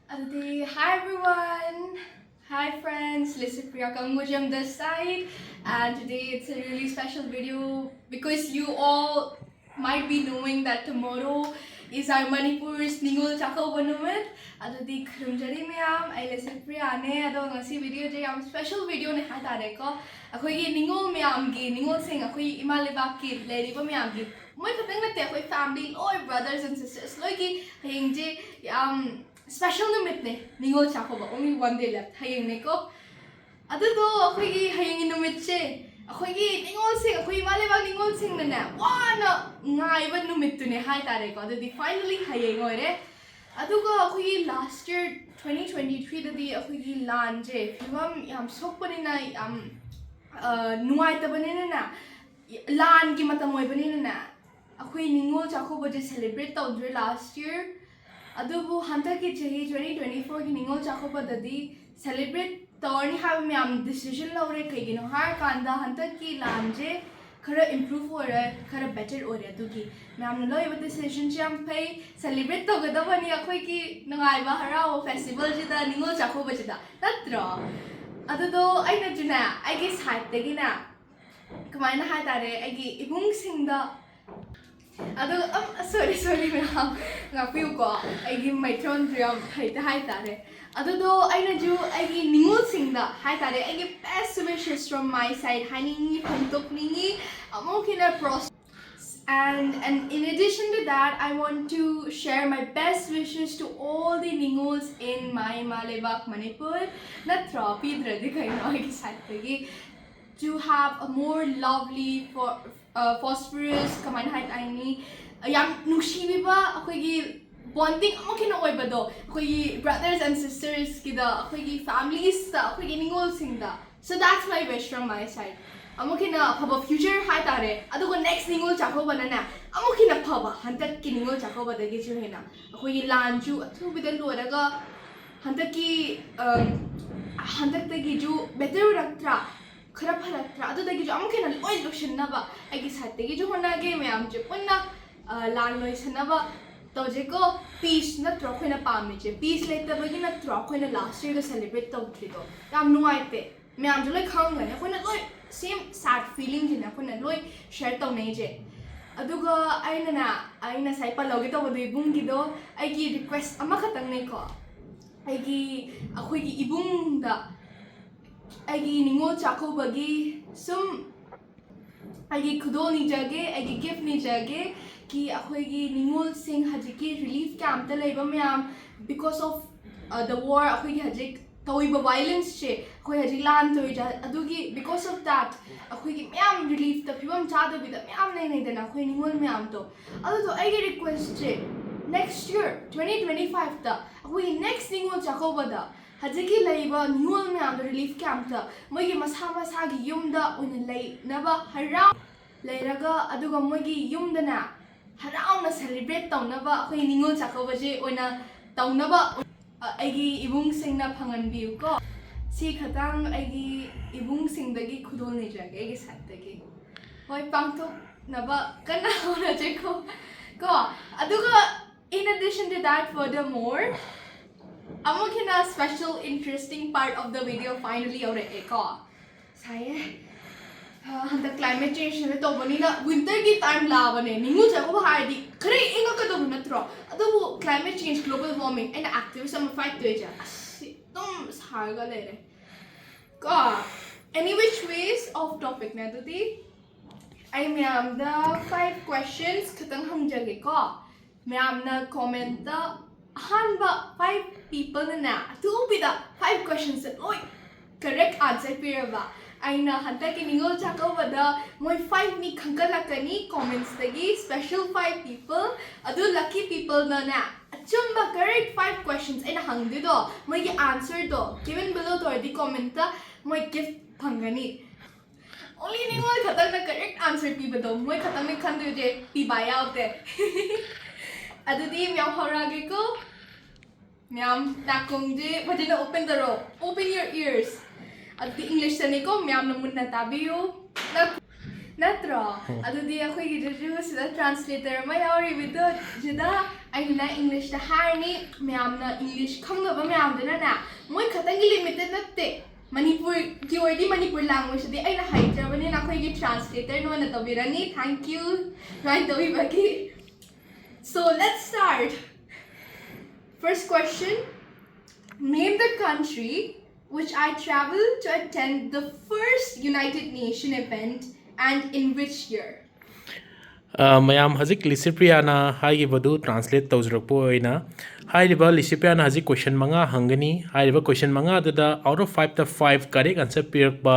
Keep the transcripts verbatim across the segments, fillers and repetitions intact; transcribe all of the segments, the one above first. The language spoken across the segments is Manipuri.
ꯑꯗꯨꯗꯤ, hi everyone, hi friends, Lisipriya Kangmujam this side, and today it's a really special video because you all might be knowing that tomorrow is our Manipur's Ningol Chakouba Numit. ꯑꯗꯨꯗꯤ ꯈꯨꯔꯨꯝꯖꯔꯤ ꯃꯌꯥꯝ, ꯑꯩ Lisipriyaꯅꯦ꯫ ꯑꯗꯣ ꯉꯁꯤ videoꯁꯦ ꯌꯥꯝ special videoꯅꯦ ꯍꯥꯏꯇꯥꯔꯦꯀꯣ꯫ ꯑꯩꯈꯣꯏꯒꯤ ꯅꯤꯉꯣꯜ ꯃꯌꯥꯝꯒꯤ, ꯅꯤꯉꯣꯜꯁꯤꯡ ꯑꯩꯈꯣꯏ ꯏꯃꯥ ꯂꯩꯕꯥꯛꯀꯤ ꯂꯩꯔꯤꯕ ꯃꯌꯥꯝꯒꯤ, ꯃꯣꯏ ꯈꯛꯇꯪ ꯅꯠꯇꯦ, ꯑꯩꯈꯣꯏ family ꯂꯣꯏ, brothers and sisters ꯂꯣꯏꯒꯤ ꯍꯌꯦꯡꯁꯦ ꯌꯥꯝ special ꯅꯨꯃꯤꯠꯅꯦ꯫ Ningol Chakkouba, only one day left, ꯍꯌꯦꯡꯅꯦꯀꯣ꯫ ꯑꯗꯨꯗꯣ ꯑꯩꯈꯣꯏꯒꯤ ꯍꯌꯦꯡꯒꯤ ꯅꯨꯃꯤꯠꯁꯦ ꯑꯩꯈꯣꯏꯒꯤ ꯅꯤꯉꯣꯜꯁꯤꯡ, ꯑꯩꯈꯣꯏ ꯏꯃꯥ ꯂꯩꯕꯥꯛ ꯅꯤꯉꯣꯜꯁꯤꯡꯅꯅꯦ ꯋꯥꯅ ꯉꯥꯏꯕ ꯅꯨꯃꯤꯠꯇꯨꯅꯦ ꯍꯥꯏꯇꯥꯔꯦꯀꯣ꯫ ꯑꯗꯨꯗꯤ finally ꯍꯌꯦꯡ ꯑꯣꯏꯔꯦ꯫ ꯑꯗꯨꯒ ꯑꯩꯈꯣꯏꯒꯤ last year twenty twenty threeꯗꯗꯤ ꯑꯩꯈꯣꯏꯒꯤ ꯂꯥꯟꯁꯦ ꯐꯤꯕꯝ ꯌꯥꯝ ꯁꯣꯛꯄꯅꯤꯅ, ꯌꯥꯝ, ꯑ, ꯅꯨꯡꯉꯥꯏꯇꯕꯅꯤꯅꯅꯦ, ꯂꯥꯟꯒꯤ ꯃꯇꯝ ꯑꯣꯏꯕꯅꯤꯅꯅꯦ, ꯑꯩꯈꯣꯏ ꯅꯤꯉꯣꯜ ꯆꯥꯛꯀꯧꯕꯁꯦ celebrate ꯇꯧꯗ꯭ꯔꯦ last year꯫ ꯑꯗꯨꯕꯨ ꯍꯟꯗꯛꯀꯤ ꯆꯍꯤ twenty twenty fourꯒꯤ ꯅꯤꯉꯣꯜ ꯆꯥꯛꯀꯧꯕꯗꯗꯤ celebrate ꯇꯧꯔꯅꯤ ꯍꯥꯏꯕ ꯃꯌꯥꯝ decision ꯂꯧꯔꯦ꯫ ꯀꯩꯒꯤꯅꯣ ꯍꯥꯏꯔꯀꯥꯟꯗ ꯍꯟꯗꯛꯀꯤ ꯂꯥꯟꯁꯦ ꯈꯔ improve ꯑꯣꯏꯔꯦ, ꯈꯔ better ꯑꯣꯏꯔꯦ꯫ ꯑꯗꯨꯒꯤ ꯃꯌꯥꯝꯅ ꯂꯧꯔꯤꯕ decisionꯁꯦ ꯌꯥꯝ ꯐꯩ꯫ Celebrate ꯇꯧꯒꯗꯕꯅꯤ ꯑꯩꯈꯣꯏꯒꯤ ꯅꯨꯡꯉꯥꯏꯕ ꯍꯔꯥꯎꯕ festivalꯁꯤꯗ, ꯅꯤꯉꯣꯜ ꯆꯥꯛꯀꯧꯕꯁꯤꯗ, ꯅꯠꯇ꯭ꯔꯣ? ꯑꯗꯨꯗꯣ ꯑꯩꯅꯁꯨꯅꯦ, ꯑꯩꯒꯤ sideꯇꯒꯤꯅꯦ, ꯀꯃꯥꯏꯅ ꯍꯥꯏꯇꯥꯔꯦ, ꯑꯩꯒꯤ ꯏꯕꯨꯡꯁꯤꯡꯗ, ꯑꯗꯣ, ꯑꯝ, sorry, sorry ꯃꯌꯥꯝ, ꯉꯥꯛꯄꯤꯌꯨꯀꯣ, ꯑꯩꯒꯤ ꯃꯩꯊꯣꯟꯁꯨ ꯌꯥꯝ ꯍꯩꯇꯦ ꯍꯥꯏꯇꯥꯔꯦ꯫ ꯑꯗꯨꯗꯣ ꯑꯩꯅꯁꯨ ꯑꯩꯒꯤ ꯅꯤꯉꯣꯜꯁꯤꯡꯗ ꯍꯥꯏꯇꯥꯔꯦ, ꯑꯩꯒꯤ best wishes from my side ꯍꯥꯏꯅꯤꯡꯉꯤ, ꯐꯣꯡꯗꯣꯛꯅꯤꯡꯉꯤ꯫ ꯑꯃꯨꯛ ꯍꯦꯟꯅ pros-, and, and in addition to that, I want to share my best wishes to all the Ningols in my ꯏꯃꯥ ꯂꯩꯕꯥꯛ ꯃꯅꯤꯄꯨꯔ꯫ ꯅꯠꯇ꯭ꯔꯣ? ꯄꯤꯗ꯭ꯔꯗꯤ ꯀꯩꯅꯣ ꯑꯩꯒꯤ sideꯇꯒꯤ꯫ To have a more lovely for, uh, prosperous, ꯀꯃꯥꯏꯅ ꯍꯥꯏꯅꯤ, ꯌꯥꯝ ꯅꯨꯡꯁꯤꯕꯤꯕ, ꯑꯩꯈꯣꯏꯒꯤ bonding ꯑꯃꯨꯛ ꯍꯦꯟꯅ ꯑꯣꯏꯕꯗꯣ, ꯑꯩꯈꯣꯏꯒꯤ brothers and sistersꯀꯤꯗ, ꯑꯩꯈꯣꯏꯒꯤ familiesꯇ, ꯑꯩꯈꯣꯏꯒꯤ ꯅꯤꯉꯣꯜꯁꯤꯡꯗ꯫ So that's my wish from my side. ꯑꯃꯨꯛ ꯍꯦꯟꯅ ꯑꯐꯕ future ꯍꯥꯏꯇꯥꯔꯦ꯫ ꯑꯗꯨꯒ next ꯅꯤꯉꯣꯜ ꯆꯥꯛꯀꯧꯕꯅꯅꯦ, ꯑꯃꯨꯛ ꯍꯦꯟꯅ ꯐꯕ, ꯍꯟꯗꯛꯀꯤ ꯅꯤꯉꯣꯜ ꯆꯥꯛꯀꯧꯕꯗꯒꯤꯁꯨ ꯍꯦꯟꯅ꯫ ꯑꯩꯈꯣꯏꯒꯤ ꯂꯥꯟꯁꯨ ꯑꯊꯨꯕꯤꯗ ꯂꯣꯏꯔꯒ ꯍꯟꯗꯛꯀꯤ, ꯑꯝ, ꯍꯟꯗꯛꯇꯒꯤꯁꯨ better ꯑꯣꯏꯔꯛꯇ꯭ꯔꯥ? ꯈꯔ ꯐꯔꯛꯇ꯭ꯔꯥ? ꯑꯗꯨꯗꯒꯤꯁꯨ ꯑꯃꯨꯛ ꯍꯦꯟꯅ ꯂꯣꯏ ꯂꯣꯏꯁꯤꯟꯅꯕ ꯑꯩꯒꯤ sideꯇꯒꯤꯁꯨ ꯍꯣꯠꯅꯒꯦ꯫ ꯃꯌꯥꯝꯁꯦ ꯄꯨꯟꯅ, ꯑ, ꯂꯥꯟ ꯂꯣꯏꯁꯤꯟꯅꯕ ꯇꯧꯖꯦꯀꯣ꯫ Peace ꯅꯠꯇ꯭ꯔꯣ ꯑꯩꯈꯣꯏꯅ ꯄꯥꯝꯃꯤꯁꯦ? Peace ꯂꯩꯇꯕꯒꯤ ꯅꯠꯇ꯭ꯔꯣ ꯑꯩꯈꯣꯏꯅ last year ꯗ celebrate ꯇꯧꯗ꯭ꯔꯤꯗꯣ? ꯌꯥꯝ ꯅꯨꯡꯉꯥꯏꯇꯦ꯫ ꯃꯌꯥꯝꯁꯨ ꯂꯣꯏ ꯈꯪꯉꯝꯒꯅꯤ, ꯑꯩꯈꯣꯏꯅ ꯂꯣꯏ same sad feeling ꯁꯤꯅꯦ ꯑꯩꯈꯣꯏꯅ ꯂꯣꯏ share ꯇꯧꯅꯩꯁꯦ꯫ ꯑꯗꯨꯒ ꯑꯩꯅꯅꯦ, ꯑꯩ ꯉꯁꯥꯏ ꯄꯜꯍꯧꯒꯦ ꯇꯧꯕꯗꯣ ꯏꯕꯨꯡꯒꯤꯗꯣ, ꯑꯩꯒꯤ request ꯑꯃꯈꯛꯇꯪꯅꯦꯀꯣ꯫ ꯑꯩꯒꯤ ꯑꯩꯈꯣꯏꯒꯤ ꯏꯕꯨꯡꯗ ꯑꯩꯒꯤ ꯅꯤꯉꯣꯜ ꯆꯥꯛꯀꯧꯕꯒꯤ ꯁꯨꯝ ꯑꯩꯒꯤ ꯈꯨꯗꯣꯜ ꯅꯤꯖꯒꯦ, ꯑꯩꯒꯤ gift ꯅꯤꯖꯒꯦ꯫ ꯀꯤ ꯑꯩꯈꯣꯏꯒꯤ ꯅꯤꯉꯣꯜꯁꯤꯡ ꯍꯧꯖꯤꯛꯀꯤ relief camp ꯇ ꯂꯩꯕ ꯃꯌꯥꯝ, because of the war, ꯑꯩꯈꯣꯏꯒꯤ ꯍꯧꯖꯤꯛ ꯇꯧꯔꯤꯕ violence ꯁꯦ, ꯑꯩꯈꯣꯏ ꯍꯧꯖꯤꯛ ꯂꯥꯟ ꯇꯧꯔꯤꯁꯦ, ꯑꯗꯨꯒꯤ because of that ꯑꯩꯈꯣꯏꯒꯤ ꯃꯌꯥꯝ relief ꯇ ꯐꯤꯕꯝ ꯆꯥꯗꯕꯤꯗ ꯃꯌꯥꯝ ꯂꯩꯅꯩꯗꯅ ꯑꯩꯈꯣꯏ ꯅꯤꯉꯣꯜ ꯃꯌꯥꯝꯗꯣ꯫ ꯑꯗꯨꯗꯣ ꯑꯩꯒꯤ request ꯁꯦ, next year twenty twenty five ꯇ ꯑꯩꯈꯣꯏꯒꯤ next ꯅꯤꯉꯣꯜ ꯆꯥꯛꯀꯧꯕꯗ ꯍꯧꯖꯤꯛꯀꯤ ꯂꯩꯔꯤꯕ ꯅꯤꯉꯣꯜ ꯃꯌꯥꯝꯗꯣ relief camp ꯇ ꯃꯣꯏꯒꯤ ꯃꯁꯥ ꯃꯁꯥꯒꯤ ꯌꯨꯝꯗ ꯑꯣꯏꯅ ꯂꯩꯅꯕ ꯍꯔꯥꯎ ꯂꯩꯔꯒ, ꯑꯗꯨꯒ ꯃꯣꯏꯒꯤ ꯌꯨꯝꯗꯅ ꯍꯔꯥꯎꯅ celebrate ꯇꯧꯅꯕ, ꯑꯩꯈꯣꯏ ꯅꯤꯉꯣꯜ ꯆꯥꯛꯀꯧꯕꯁꯦ ꯑꯣꯏꯅ ꯇꯧꯅꯕ, ꯑ, ꯑꯩꯒꯤ ꯏꯕꯨꯡꯁꯤꯡꯅ ꯐꯪꯍꯟꯕꯤꯌꯨꯀꯣ꯫ ꯁꯤ ꯈꯇꯪ ꯑꯩꯒꯤ ꯏꯕꯨꯡꯁꯤꯡꯗꯒꯤ ꯈꯨꯗꯣꯜ ꯅꯤꯖꯒꯦ ꯑꯩꯒꯤ side ꯇꯒꯤ꯫ ꯍꯣꯏ, ꯄꯥꯡꯊꯣꯛꯅꯕ ꯀꯟꯅ ꯍꯣꯠꯅꯖꯦꯀꯣ꯫ ꯀꯣ, ꯑꯗꯨꯒ in addition to that, furthermore, ꯑꯃꯨꯛ ꯍꯦꯟꯅ special interesting part of the video finally ꯌꯧꯔꯛꯑꯦꯀꯣ꯫ ꯁꯥꯏꯌꯦ꯫ ꯑ, ꯍꯟꯗꯛ climate change ꯁꯤꯅ ꯇꯧꯕꯅꯤꯅ winter ꯒꯤ time ꯂꯥꯛꯑꯕꯅꯦ꯫ ꯅꯤꯉꯣꯜ ꯆꯥꯛꯀꯧꯕ ꯍꯥꯏꯔꯗꯤ ꯈꯔ ꯏꯪꯉꯛꯀꯗꯧꯕ ꯅꯠꯇ꯭ꯔꯣ? ꯑꯗꯨꯕꯨ climate change, global warming, ꯑꯩꯅ activist ꯑꯃ fight ꯇꯧꯔꯤꯁꯦ, ꯑꯁ, ꯑꯗꯨꯝ ꯁꯥꯔꯒ ꯂꯩꯔꯦ꯫ ꯀꯣ, any which ways, off topic ꯅꯦ ꯑꯗꯨꯗꯤ꯫ ꯑꯩ ꯃꯌꯥꯝꯗ five questions ꯈꯇꯪ ꯍꯪꯖꯒꯦꯀꯣ꯫ ꯃꯌꯥꯝꯅ comment ꯇ ꯑꯍꯥꯟꯕ five people ꯅꯅꯦ, ꯑꯊꯨꯕꯤꯗ five questions ꯁꯦ ꯂꯣꯏ correct answer ꯄꯤꯔꯕ, ꯑꯩꯅ ꯍꯟꯗꯛꯀꯤ ꯅꯤꯉꯣꯜ ꯆꯥꯛꯀꯧꯕꯗ ꯃꯣꯏ five ꯃꯤ ꯈꯟꯒꯠꯂꯛꯀꯅꯤ comments ꯇꯒꯤ, special five people꯫ ꯑꯗꯨ lucky people ꯅꯅꯦ, ꯑꯆꯨꯝꯕ correct five questions ꯑꯩꯅ ꯍꯪꯗꯣꯏꯗꯣ, ꯃꯣꯏꯒꯤ answer ꯗꯣ given below ꯇꯧꯔꯗꯤ comment ꯇ ꯃꯣꯏ gift ꯐꯪꯒꯅꯤ꯫ Only ꯅꯤꯉꯣꯜ ꯈꯛꯇꯪꯅ correct answer ꯄꯤꯕꯗꯣ, ꯃꯣꯏ ꯈꯛꯇꯪꯅ ꯈꯟꯗꯣꯏꯁꯦ, ꯄꯤꯕ ꯌꯥꯎꯗꯦ꯫ ꯑꯗꯨꯗꯤ ꯃꯌꯥꯝ ꯍꯧꯔꯛꯑꯒꯦꯀꯣ꯫ ꯃꯌꯥꯝ ꯅꯥꯀꯣꯡꯁꯦ ꯐꯖꯅ open ꯇꯧꯔꯣ, open your ears꯫ ꯑꯗꯨꯗꯤ English ꯇꯅꯤꯀꯣ, ꯃꯌꯥꯝꯅ ꯃꯨꯟꯅ ꯇꯥꯕꯤꯌꯨ꯫ ꯅꯠ-, ꯅꯠꯇ꯭ꯔꯣ? ꯑꯗꯨꯗꯤ ꯑꯩꯈꯣꯏꯒꯤꯗꯨꯁꯨ ꯁꯤꯗ translator ꯑꯃ ꯌꯥꯎꯔꯤꯕꯗꯣ, ꯁꯤꯗ ꯑꯩꯅ ꯏꯪꯂꯤꯁꯇ ꯍꯥꯏꯔꯅꯤ, ꯃꯌꯥꯝꯅ ꯏꯪꯂꯤꯁ ꯈꯪꯗꯕ ꯃꯌꯥꯝꯗꯨꯅꯅꯦ, ꯃꯣꯏ ꯈꯛꯇꯪꯒꯤ ꯂꯤꯃꯤꯇꯦꯠ ꯅꯠꯇꯦ, ꯃꯅꯤꯄꯨꯔꯒꯤ ꯑꯣꯏꯗꯤ ꯃꯅꯤꯄꯨꯔ ꯂꯦꯡꯒ꯭ꯋꯦꯖꯇꯗꯤ ꯑꯩꯅ ꯍꯩꯇ꯭ꯔꯕꯅꯤꯅ ꯑꯩꯈꯣꯏꯒꯤ ꯇ꯭ꯔꯥꯟꯁꯂꯦꯇꯔꯅ ꯑꯣꯏꯅ ꯇꯧꯕꯤꯔꯅꯤ꯫ Thank you ꯁꯨꯃꯥꯏꯅ ꯇꯧꯕꯤꯕꯒꯤ꯫ So let's start. First question. Name the country which I traveled to attend the first United Nation event and in which year? ꯃꯌꯥꯝ ꯍꯧꯖꯤꯛ ꯂꯤꯁꯤꯄ꯭ꯔꯤꯌꯥꯅ ꯍꯥꯏꯈꯤꯕꯗꯨ ꯇ꯭ꯔꯥꯟꯁꯂꯦꯠ ꯇꯧꯖꯔꯛꯄ ꯑꯣꯏꯅ, ꯍꯥꯏꯔꯤꯕ ꯂꯤꯁꯤꯄ꯭ꯔꯤꯌꯥꯅ ꯍꯧꯖꯤꯛ ꯀꯣꯏꯁꯟ ꯃꯉꯥ ꯍꯪꯒꯅꯤ꯫ ꯍꯥꯏꯔꯤꯕ ꯀꯣꯏꯁꯟ ꯃꯉꯥꯗꯨꯗ out of five ꯇ five ꯀꯔꯦꯛ ꯑꯟꯁꯔ ꯄꯤꯔꯛꯄ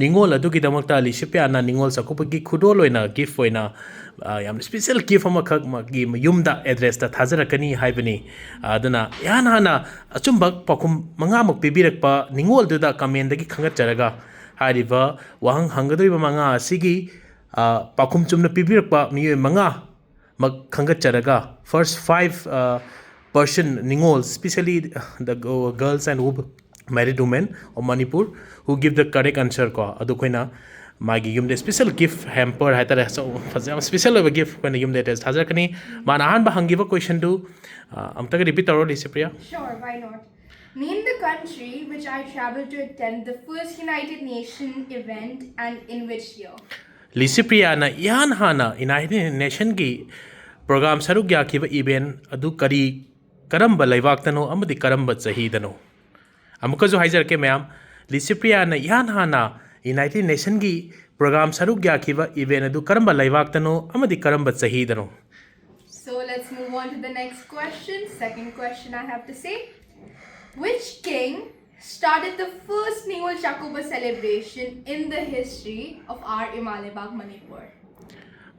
ꯅꯤꯉꯣꯜ ꯑꯗꯨꯒꯤꯗꯃꯛꯇ ꯂꯤꯁꯤꯄ꯭ꯔꯤꯌꯥꯅ ꯅꯤꯉꯣꯜ ꯆꯥꯛꯀꯧꯕꯒꯤ ꯈꯨꯗꯣꯜ ꯑꯣꯏꯅ ꯒꯤꯐ ꯑꯣꯏꯅ ꯌꯥꯝ ꯏꯁꯄꯤꯁꯦꯜ ꯒꯤꯐ ꯑꯃꯈꯛ ꯃꯥꯒꯤ ꯌꯨꯝꯗ ꯑꯦꯗ꯭ꯔꯦꯁꯇ ꯊꯥꯖꯔꯛꯀꯅꯤ ꯍꯥꯏꯕꯅꯤ꯫ ꯑꯗꯨꯅ ꯏꯍꯥꯟ ꯍꯥꯟꯅ ꯑꯆꯨꯝꯕ ꯄꯥꯎꯈꯨꯝ ꯃꯉꯥꯃꯛ ꯄꯤꯕꯤꯔꯛꯄ ꯅꯤꯉꯣꯜꯗꯨꯗ ꯀꯃꯦꯟꯗꯒꯤ ꯈꯪꯒꯠꯆꯔꯒ, ꯍꯥꯏꯔꯤꯕ ꯋꯥꯍꯪ ꯍꯪꯒꯗꯧꯔꯤꯕ ꯃꯉꯥ ꯑꯁꯤꯒꯤ ꯄꯥꯎꯈꯨꯝ ꯆꯨꯝꯅ ꯄꯤꯕꯤꯔꯛꯄ ꯃꯤꯑꯣꯏ ꯃꯉꯥꯃꯛ ꯈꯪꯒꯠꯆꯔꯒ, first five person ꯅꯤꯉꯣꯜ, specially the girls and married women of Manipur who give the correct answer ꯀꯣ, ꯑꯗꯨ ꯑꯩꯈꯣꯏꯅ ꯃꯥꯒꯤ ꯌꯨꯝꯗ ꯏꯁꯄꯤꯁꯦꯜ ꯒꯤꯐ ꯍꯦꯝꯄꯔ ꯍꯥꯏꯇꯥꯔꯦ, ꯑꯆꯧꯕ ꯐꯖꯕ ꯏꯁꯄꯤꯁꯦꯜ ꯑꯣꯏꯕ ꯒꯤꯐ ꯑꯩꯈꯣꯏꯅ ꯌꯨꯝꯗ ꯑꯦꯇꯦꯆ ꯊꯥꯖꯔꯛꯀꯅꯤ꯫ ꯃꯥꯅ ꯑꯍꯥꯟꯕ ꯍꯪꯈꯤꯕ ꯀꯣꯏꯁꯟꯗꯨ ꯑꯃꯨꯛꯇꯒ ꯔꯤꯄꯤꯠ ꯇꯧꯔꯣ, Licypriya. Sure, why not? Name the country which I traveled to attend the first United Nation event and in which year? ꯂꯤꯁꯤꯄ꯭ꯔꯤꯌꯥꯅ ꯏꯍꯥꯟ ꯍꯥꯟꯅ ꯌꯨꯅꯥꯏꯇꯦꯠ ꯅꯦꯁꯟꯒꯤ ꯄ꯭ꯔꯣꯒ꯭ꯔꯥꯝ ꯁꯔꯨꯛ ꯌꯥꯈꯤꯕ ꯏꯚꯦꯟ ꯑꯗꯨ ꯀꯔꯤ, ꯀꯔꯝꯕ ꯂꯩꯕꯥꯛꯇꯅꯣ ꯑꯃꯗꯤ ꯀꯔꯝꯕ ꯆꯍꯤꯗꯅꯣ? ꯑꯃꯨꯛꯀꯁꯨ ꯍꯥꯏꯖꯔꯛꯀꯦ ꯃꯌꯥꯝ, ꯂꯤꯁꯤꯄ꯭ꯔꯤꯌꯥꯅ ꯏꯍꯥꯟ ꯍꯥꯟꯅ ꯌꯨꯅꯥꯏꯇꯦꯠ ꯅꯦꯁꯟꯒꯤ ꯄ꯭ꯔꯣꯒ꯭ꯔꯥꯝ ꯁꯔꯨꯛ ꯌꯥꯈꯤꯕ ꯏꯚꯦꯟ ꯑꯗꯨ ꯀꯔꯝꯕ ꯂꯩꯕꯥꯛꯇꯅꯣ ꯑꯃꯗꯤ ꯀꯔꯝꯕ ꯆꯍꯤꯗꯅꯣ? So let's move on to the next question. Second question I have to say, which king started the first Ningol Chakuba celebration in the history of our Ima Leibak Manipur?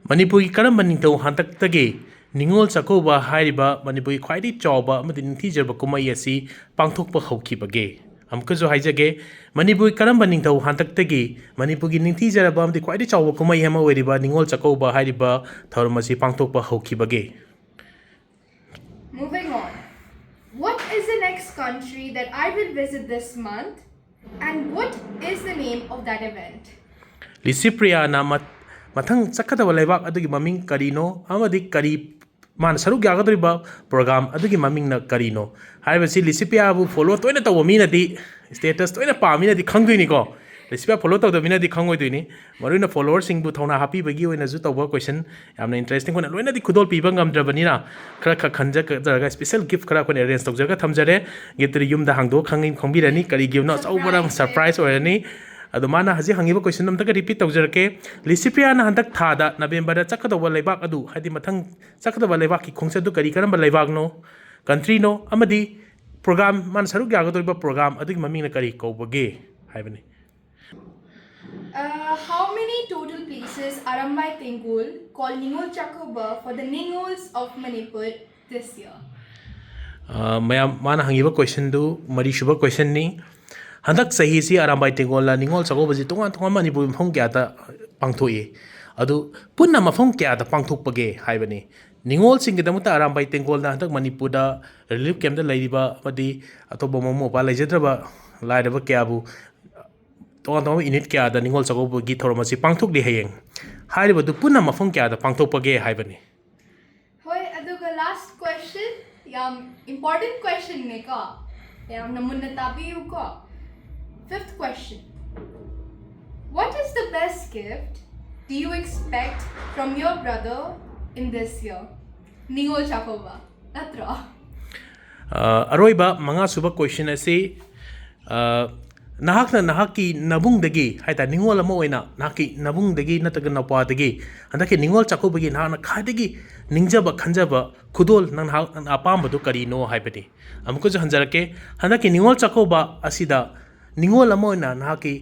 ꯃꯅꯤꯄꯨꯔꯒꯤ ꯀꯔꯝꯕ ꯅꯤꯡꯊꯧ ꯍꯥꯛꯇꯛꯇꯒꯤ ꯅꯤꯉꯣꯜ ꯆꯥꯛꯀꯧꯕ ꯍꯥꯏꯔꯤꯕ ꯃꯅꯤꯄꯨꯔꯒꯤ ꯈ꯭ꯋꯥꯏꯗꯒꯤ ꯆꯥꯎꯕ ꯑꯃꯗꯤ ꯅꯤꯡꯊꯤꯖꯔꯕ ꯀꯨꯝꯍꯩ ꯑꯁꯤ ꯄꯥꯡꯊꯣꯛꯄ ꯍꯧꯈꯤꯕꯒꯦ? ꯑꯃꯨꯛꯀꯁꯨ ꯍꯥꯏꯖꯒꯦ, ꯃꯅꯤꯄꯨꯔꯒꯤ ꯀꯔꯝꯕ ꯅꯤꯡꯊꯧ ꯍꯥꯛꯇꯛꯇꯒꯤ ꯃꯅꯤꯄꯨꯔꯒꯤ ꯅꯤꯡꯊꯤꯖꯔꯕ ꯑꯃꯗꯤ ꯈ꯭ꯋꯥꯏꯗꯒꯤ ꯆꯥꯎꯕ ꯀꯨꯝꯍꯩ ꯑꯃ ꯑꯣꯏꯔꯤꯕ ꯅꯤꯉꯣꯜ ꯆꯥꯛꯀꯧꯕ ꯍꯥꯏꯔꯤꯕ ꯊꯧꯔꯝ ꯑꯁꯤ ꯄꯥꯡꯊꯣꯛꯄ ꯍꯧꯈꯤꯕꯒꯦ? Moving on. What is the next country that I will visit this month? And what is the name of that event? ꯂꯤꯁꯤꯄ꯭ꯔꯤꯌꯥꯅ ꯃꯊꯪ ꯆꯠꯀꯗꯕ ꯂꯩꯕꯥꯛ ꯑꯗꯨꯒꯤ ꯃꯃꯤꯡ ꯀꯔꯤꯅꯣ ꯑꯃꯗꯤ ꯀꯔꯤ ꯃꯥꯅ ꯁꯔꯨꯛ ꯌꯥꯒꯗꯧꯔꯤꯕ ꯄ꯭ꯔꯣꯒ꯭ꯔꯥꯝ ꯑꯗꯨꯒꯤ ꯃꯃꯤꯡꯅ ꯀꯔꯤꯅꯣ ꯍꯥꯏꯕꯁꯤ ꯂꯤꯁꯤꯄꯤꯌꯥꯕꯨ ꯐꯣꯂꯣ ꯇꯣꯏꯅ ꯇꯧꯕ ꯃꯤꯅꯗꯤ, ꯁ꯭ꯇꯦꯇꯁ ꯇꯣꯏꯅ ꯄꯥꯕ ꯃꯤꯅꯗꯤ ꯈꯪꯗꯣꯏꯅꯤꯀꯣ꯫ ꯂꯤꯁꯤꯄꯤꯌꯥ ꯐꯣꯂꯣ ꯇꯧꯗꯕ ꯃꯤꯅꯗꯤ ꯈꯪꯉꯣꯏꯗꯣꯏꯅꯤ꯫ ꯃꯔꯨꯑꯣꯏꯅ ꯐꯣꯂꯣꯋꯔꯁꯤꯡꯕꯨ ꯊꯧꯅꯥ ꯍꯥꯞꯄꯤꯕꯒꯤ ꯑꯣꯏꯅꯁꯨ ꯇꯧꯕ ꯀꯣꯏꯁꯟ, ꯌꯥꯝꯅ ꯏꯟꯇꯔꯦꯁꯇꯤꯡ ꯑꯣꯏꯅ, ꯂꯣꯏꯅꯗꯤ ꯈꯨꯗꯣꯜ ꯄꯤꯕ ꯉꯝꯗ꯭ꯔꯕꯅꯤꯅ ꯈꯔ ꯈꯛ ꯈꯟꯖꯔꯒ ꯁ꯭ꯄꯦꯁꯦꯜ ꯒꯤꯐ ꯈꯔ ꯑꯩꯈꯣꯏꯅ ꯑꯦꯔꯦꯟꯖ ꯇꯧꯖꯔꯒ ꯊꯝꯖꯔꯦ꯫ ꯒꯤꯐꯇꯨꯗꯤ ꯌꯨꯝꯗ ꯍꯥꯡꯗꯣꯛꯑ ꯈꯪꯉꯤ-, ꯈꯪꯕꯤꯔꯅꯤ ꯀꯔꯤ ꯒꯤꯐꯅꯣ, ꯑꯆꯧꯕ ꯁꯔꯄ꯭ꯔꯥꯏꯁ ꯑꯣꯏꯔꯅꯤ꯫ ꯑꯗꯣ ꯃꯥꯅ ꯍꯧꯖꯤꯛ ꯍꯪꯉꯤꯕ ꯀꯣꯏꯁꯟ ꯑꯝꯇꯒ ꯔꯤꯄꯤꯠ ꯇꯧꯖꯔꯛꯀꯦ꯫ ꯂꯤꯁꯤꯄ꯭ꯔꯤꯌꯥꯅ ꯍꯟꯗꯛ ꯊꯥꯗ, ꯅꯕꯦꯝꯕꯔꯗ ꯆꯠꯀꯗꯧꯕ ꯂꯩꯕꯥꯛ ꯑꯗꯨ, ꯍꯥꯏꯗꯤ ꯃꯊꯪ ꯆꯠꯀꯗꯧꯕ ꯂꯩꯕꯥꯛꯀꯤ ꯈꯣꯡꯆꯠ ꯑꯗꯨ ꯀꯔꯤ ꯀꯔꯝꯕ ꯂꯩꯕꯥꯛꯅꯣ, ꯀꯟꯇ꯭ꯔꯤꯅꯣ, ꯑꯃꯗꯤ ꯄ꯭ꯔꯣꯒ꯭ꯔꯥꯝ, ꯃꯥꯅ ꯁꯔꯨꯛ ꯌꯥꯒꯗꯧꯔꯤꯕ ꯄ꯭ꯔꯣꯒ꯭ꯔꯥꯝ ꯑꯗꯨꯒꯤ ꯃꯃꯤꯡꯅ ꯀꯔꯤ ꯀꯧꯕꯒꯦ ꯍꯥꯏꯕꯅꯤ꯫ Uh, how many total places Arambai Tengol called Ningol Chakoba for the Ningols of Manipur this year? ꯑ, ꯃꯌꯥꯝ, ꯃꯥꯅ ꯍꯪꯉꯤꯕ ꯀꯣꯏꯁꯟꯗꯨ ꯃꯔꯤꯁꯨꯕ ꯀꯣꯏꯁꯟꯅꯤ꯫ ꯍꯟꯗꯛ ꯆꯍꯤꯁꯤ ꯑꯔꯥꯝꯕꯥꯏ ꯇꯦꯡꯒꯣꯜꯅ ꯅꯤꯉꯣꯜ ꯆꯥꯛꯀꯧꯕꯁꯤ ꯇꯣꯉꯥꯟ ꯇꯣꯉꯥꯟꯕ ꯃꯅꯤꯄꯨꯔ ꯃꯐꯝ ꯀꯌꯥꯗ ꯄꯥꯡꯊꯣꯛꯏ꯫ ꯑꯗꯨ ꯄꯨꯟꯅ ꯃꯐꯝ ꯀꯌꯥꯗ ꯄꯥꯡꯊꯣꯛꯄꯒꯦ ꯍꯥꯏꯕꯅꯤ꯫ ꯅꯤꯉꯣꯜꯁꯤꯡꯒꯤꯗꯃꯛꯇ ꯑꯔꯥꯝꯕꯥꯏ ꯇꯦꯡꯒꯣꯜꯅ ꯍꯟꯗꯛ ꯃꯅꯤꯄꯨꯔꯗ ꯔꯤꯂꯤꯐ ꯀꯦꯝꯞꯇ ꯂꯩꯔꯤꯕ ꯑꯃꯗꯤ ꯑꯇꯣꯞꯄ ꯃꯃꯥ ꯃꯄꯥ ꯂꯩꯖꯗ꯭ꯔꯕ ꯂꯥꯏꯔꯕ ꯀꯌꯥꯕꯨ ꯇꯣꯉꯥꯟ ꯇꯣꯉꯥꯟꯕ ꯌꯨꯅꯤꯠ ꯀꯌꯥꯗ ꯅꯤꯉꯣꯜ ꯆꯥꯛꯀꯧꯕꯒꯤ ꯊꯧꯔꯝ ꯑꯁꯤ ꯄꯥꯡꯊꯣꯛꯂꯤ ꯍꯌꯦꯡ꯫ ꯍꯥꯏꯔꯤꯕꯗꯨ ꯄꯨꯟꯅ ꯃꯐꯝ ꯀꯌꯥꯗ ꯄꯥꯡꯊꯣꯛꯄꯒꯦ ꯍꯥꯏꯕꯅꯤ꯫ ꯍꯣꯏ, ꯑꯗꯨꯒ last question, ꯌꯥꯝ important questionꯅꯦꯀꯣ, ꯌꯥꯝꯅ ꯃꯨꯟꯅ ꯇꯥꯕꯤꯌꯨꯀꯣ꯫ Fifth question, what is the best gift do you expect from your brother in this year? Ningol Chakkouba ꯅꯠꯇ꯭ꯔꯣ? ꯑ, ꯑꯔꯣꯏꯕ ꯃꯉꯥꯁꯨꯕ ꯀꯣꯏꯁꯟ ꯑꯁꯤ, ꯑ, ꯅꯍꯥꯛꯅ ꯅꯍꯥꯛꯀꯤ ꯅꯕꯨꯡꯗꯒꯤ ꯍꯥꯏ ꯇꯥꯔꯦ, ꯅꯤꯉꯣꯜ ꯑꯃ ꯑꯣꯏꯅ ꯅꯍꯥꯛꯀꯤ ꯅꯕꯨꯡꯗꯒꯤ ꯅꯠꯇ꯭ꯔꯒ ꯅꯧꯄꯥꯗꯒꯤ ꯍꯟꯗꯛꯀꯤ ꯅꯤꯉꯣꯜ ꯆꯥꯛꯀꯧꯕꯒꯤ ꯅꯍꯥꯛꯅ ꯈ꯭ꯋꯥꯏꯗꯒꯤ ꯅꯤꯡꯖꯕ ꯈꯟꯖꯕ ꯈꯨꯗꯣꯜ, ꯅꯪ ꯅꯍꯥꯛꯅ ꯑꯄꯥꯝꯕꯗꯨ ꯀꯔꯤꯅꯣ ꯍꯥꯏꯕꯅꯤ꯫ ꯑꯃꯨꯛꯀꯁꯨ ꯍꯟꯖꯔꯛꯀꯦ, ꯍꯟꯗꯛꯀꯤ ꯅꯤꯉꯣꯜ ꯆꯥꯛꯀꯧꯕ ꯑꯁꯤꯗ ꯅꯤꯉꯣꯜ ꯑꯃ ꯑꯣꯏꯅ ꯅꯍꯥꯛꯀꯤ,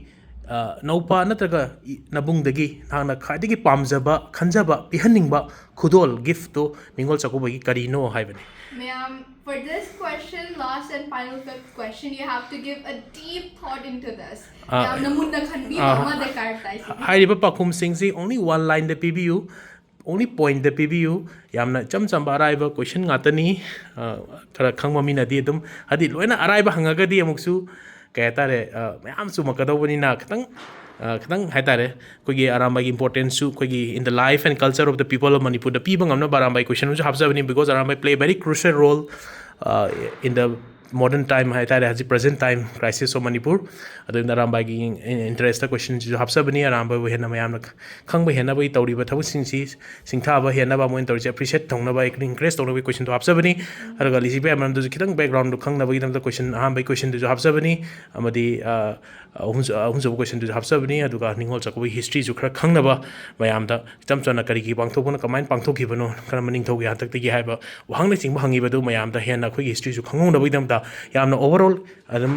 ꯑ, ꯅꯧꯄꯥ ꯅꯠꯇ꯭ꯔꯒ ꯏ-, ꯅꯕꯨꯡꯗꯒꯤ ꯅꯍꯥꯛꯅ ꯈ꯭ꯋꯥꯏꯗꯒꯤ ꯄꯥꯝꯖꯕ, ꯈꯟꯖꯕ, ꯄꯤꯍꯟꯅꯤꯡꯕ ꯈꯨꯗꯣꯜ, ꯒꯤꯐꯇꯨ ꯅꯤꯉꯣꯜ ꯆꯥꯛꯀꯧꯕꯒꯤ ꯀꯔꯤꯅꯣ ꯍꯥꯏꯕꯅꯤ꯫ ꯃꯌꯥꯝ, for this question, last and final fifth question, you have to give a deep thought into this. ꯑ, ꯌꯥꯝꯅ ꯃꯨꯟꯅ ꯈꯟꯕꯤꯕ ꯑ, ꯑꯃ ꯗꯔꯀꯥꯔ ꯇꯥꯏ ꯁꯤꯗꯤ꯫ ꯍꯥꯏꯔꯤꯕ ꯄꯥꯎꯈꯨꯝꯁꯤꯡꯁꯤ only one lineꯗ ꯄꯤꯕꯤꯌꯨ, only pointꯗ ꯄꯤꯕꯤꯌꯨ꯫ ꯌꯥꯝꯅ ꯏꯆꯝ ꯆꯝꯕ ꯑꯔꯥꯏꯕ ꯀꯣꯏꯁꯟ ꯉꯥꯛꯇꯅꯤ꯫ ꯑ, ꯈꯔ ꯈꯪꯕ ꯃꯤꯅꯗꯤ ꯑꯗꯨꯝ, ꯍꯥꯏꯗꯤ ꯂꯣꯏꯅ ꯑꯔꯥꯏꯕ ꯍꯪꯉꯒꯗꯤ ꯑꯃꯨꯛꯁꯨ ꯀꯩ ꯍꯥꯏꯇꯥꯔꯦ, ꯑ, ꯃꯌꯥꯝ ꯆꯨꯝꯃꯛꯀꯗꯧꯕꯅꯤꯅ ꯈꯤꯇꯪ ꯑ, ꯈꯤꯇꯪ ꯍꯥꯏꯇꯥꯔꯦ, ꯑꯩꯈꯣꯏꯒꯤ ꯑꯔꯥꯝꯕꯥꯏꯒꯤ importance ꯁꯨ ꯑꯩꯈꯣꯏꯒꯤ in the life and culture of the people of Manipur ꯗ ꯄꯤꯕ ꯉꯝꯅꯕ ꯑꯔꯥꯝꯕꯥꯏ question ꯑꯃꯁꯨ ꯍꯥꯞꯆꯕꯅꯤ, because Arambai play very crucial role, uh, in the modern time ꯍꯥꯏꯇꯥꯔꯦ, ꯍꯧꯖꯤꯛ present time crisis of Manipur꯫ ꯑꯗꯨꯅ ꯑꯔꯥꯝꯕꯥꯏꯒꯤ interest ꯇ question ꯁꯤꯁꯨ ꯍꯥꯞꯆꯕꯅꯤ꯫ ꯑꯔꯥꯝꯕꯥꯏꯕꯨ ꯍꯦꯟꯅ ꯃꯌꯥꯝꯅ ꯈꯪꯕ ꯍꯦꯟꯅꯕꯒꯤ ꯇꯧꯔꯤꯕ ꯊꯕꯛꯁꯤꯡꯁꯤ ꯁꯤꯡꯊꯥꯕ ꯍꯦꯟꯅꯕ, ꯃꯣꯏꯅ ꯇꯧꯔꯤꯁꯦ appreciate ꯇꯧꯅꯕ, encourage ꯇꯧꯅꯕꯒꯤ question ꯗꯨ ꯍꯥꯞꯆꯕꯅꯤ꯫ ꯑꯗꯨꯒ ꯂꯤꯁꯤꯕꯥꯏ ꯃꯔꯝꯗꯁꯨ ꯈꯤꯇꯪ background ꯗꯨ ꯈꯪꯅꯕꯒꯤꯗꯃꯛꯇ question, ꯑꯍꯥꯟꯕꯒꯤ question ꯗꯨꯁꯨ ꯍꯥꯞꯆꯕꯅꯤ꯫ ꯑꯃꯗꯤ, ꯑ, ꯑꯍꯨꯝꯁꯨ-, ꯑꯍꯨꯝꯁꯨꯕ question ꯗꯨꯁꯨ ꯍꯥꯞꯆꯕꯅꯤ꯫ ꯑꯗꯨꯒ ꯅꯤꯉꯣꯜ ꯆꯥꯛꯀꯧꯕꯒꯤ history ꯁꯨ ꯈꯔ ꯈꯪꯅꯕ, ꯃꯌꯥꯝꯗ ꯏꯆꯝ ꯆꯝꯅ ꯀꯔꯤꯒꯤ ꯄꯥꯡꯊꯣꯛꯄꯅꯣ, ꯀꯃꯥꯏꯅ ꯄꯥꯡꯊꯣꯛꯈꯤꯕꯅꯣ, ꯀꯔꯝꯕ ꯅꯤꯡꯊꯧꯒꯤ ꯍꯥꯛꯇꯛꯇꯒꯤ ꯍꯥꯏꯕ ꯋꯥꯍꯪꯅꯆꯤꯡꯕ ꯍꯪꯉꯤꯕꯗꯨ ꯃꯌꯥꯝꯗ ꯍꯦꯟꯅ ꯑꯩꯈꯣꯏꯒꯤ history ꯁꯨ ꯈꯪꯍꯧꯅꯕꯒꯤꯗꯃꯛꯇ ꯌꯥꯝꯅ overall ꯑꯗꯨꯝ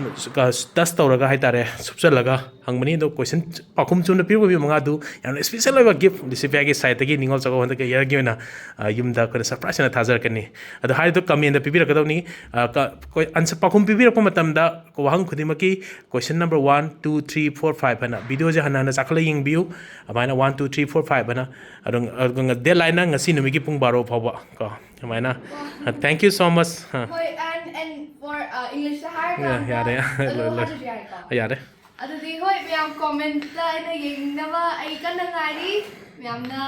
touch ꯇꯧꯔꯒ ꯍꯥꯏꯇꯥꯔꯦ, ꯁꯨꯞꯆꯜꯂꯒ ꯍꯪꯕꯅꯤ꯫ ꯑꯗꯣ question ꯄꯥꯎꯈꯨꯝ ꯆꯨꯝꯅ ꯄꯤꯔꯛꯄ ꯃꯤ ꯃꯉꯥꯗꯨ ꯌꯥꯝꯅ special ꯑꯣꯏꯕ gift ꯂꯤꯁꯤꯕꯥꯏꯒꯤ side ꯇꯒꯤ ꯅꯤꯉꯣꯜ ꯆꯥꯛꯀꯧꯕ ꯍꯟꯗꯛꯀꯤ year ꯒꯤ ꯑꯣꯏꯅ, ꯑ, ꯌꯨꯝꯗ ꯑꯩꯈꯣꯏꯅ surprise ꯑꯣꯏꯅ ꯊꯥꯖꯔꯛꯀꯅꯤ꯫ ꯑꯗꯣ ꯍꯥꯏꯔꯤꯗꯣ comment ꯗ ꯄꯤꯕꯤꯔꯛꯀꯗꯧꯅꯤ꯫ ꯑ, ꯀ-, ꯀꯣꯏ-, answer ꯄꯥꯎꯈꯨꯝ ꯄꯤꯕꯤꯔꯛꯄ ꯃꯇꯝꯗ ꯋꯥꯍꯪ ꯈꯨꯗꯤꯡꯃꯛꯀꯤ question number one, two, three, four, five ꯍꯥꯏꯅ video ꯁꯦ ꯍꯟꯅ ꯍꯟꯅ ꯆꯥꯈꯠꯂ ꯌꯦꯡꯕꯤꯌꯨ꯫ ꯑꯗꯨꯃꯥꯏꯅ one, two, three, four, five ꯍꯥꯏꯅ꯫ ꯑꯗꯨꯝ, ꯑꯗꯨꯒ deadline ꯅ ꯉꯁꯤ ꯅꯨꯃꯤꯠꯀꯤ ꯄꯨꯡ ꯕꯥꯔꯣ ꯐꯥꯎꯕ ꯀꯣ꯫ ꯑꯗꯨꯃꯥꯏꯅ꯫ Thank you so much. ꯑ꯫ ꯍꯣꯏ, and, and for, uh, English ꯇ ꯍꯥꯏꯔꯀꯥꯟꯗ ꯌꯥ-, ꯌꯥꯔꯦ꯫ ꯑꯗꯨ ꯂꯣꯏ, ꯂꯣꯏ꯫ ꯍꯥꯏꯗ꯭ꯔꯁꯨ ꯌꯥꯔꯦꯀꯣ? ꯌꯥꯔꯦ꯫ ꯑꯗꯨꯗꯤ ꯍꯣꯏ, ꯃꯌꯥꯝ comment ꯇ ꯑꯩꯅ ꯌꯦꯡꯅꯕ ꯑꯩ ꯀꯟꯅ ꯉꯥꯏꯔꯤ꯫ ꯃꯌꯥꯝꯅ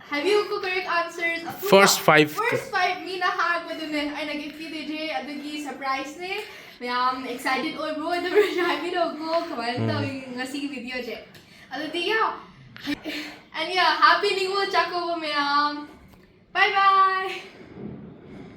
ꯍꯥꯏꯕꯤꯌꯨꯀꯣ, correct answers ꯑꯄꯨꯟꯕ꯫ First five. First five ꯃꯤꯅ ꯍꯥꯏꯔꯛꯄꯗꯨꯅꯦ ꯑꯩꯅ gift ꯄꯤꯗꯣꯏꯁꯦ, ꯑꯗꯨꯒꯤ surprise ꯅꯦ꯫ ꯃꯌꯥꯝ excited ꯑꯣꯏꯕ꯭ꯔꯣ ꯑꯣꯏꯗꯕ꯭ꯔꯣꯁꯨ ꯍꯥꯏꯕꯤꯔꯛꯎꯀꯣ, ꯀꯃꯥꯏꯅ ꯎꯝ꯫ ꯇꯧꯏ ꯉꯁꯤꯒꯤ video ꯁꯦ꯫ ꯑꯗꯨꯗꯤ, yeah. And yeah, happy Ningol Chakkouba ꯃꯌꯥꯝ꯫ Bye bye.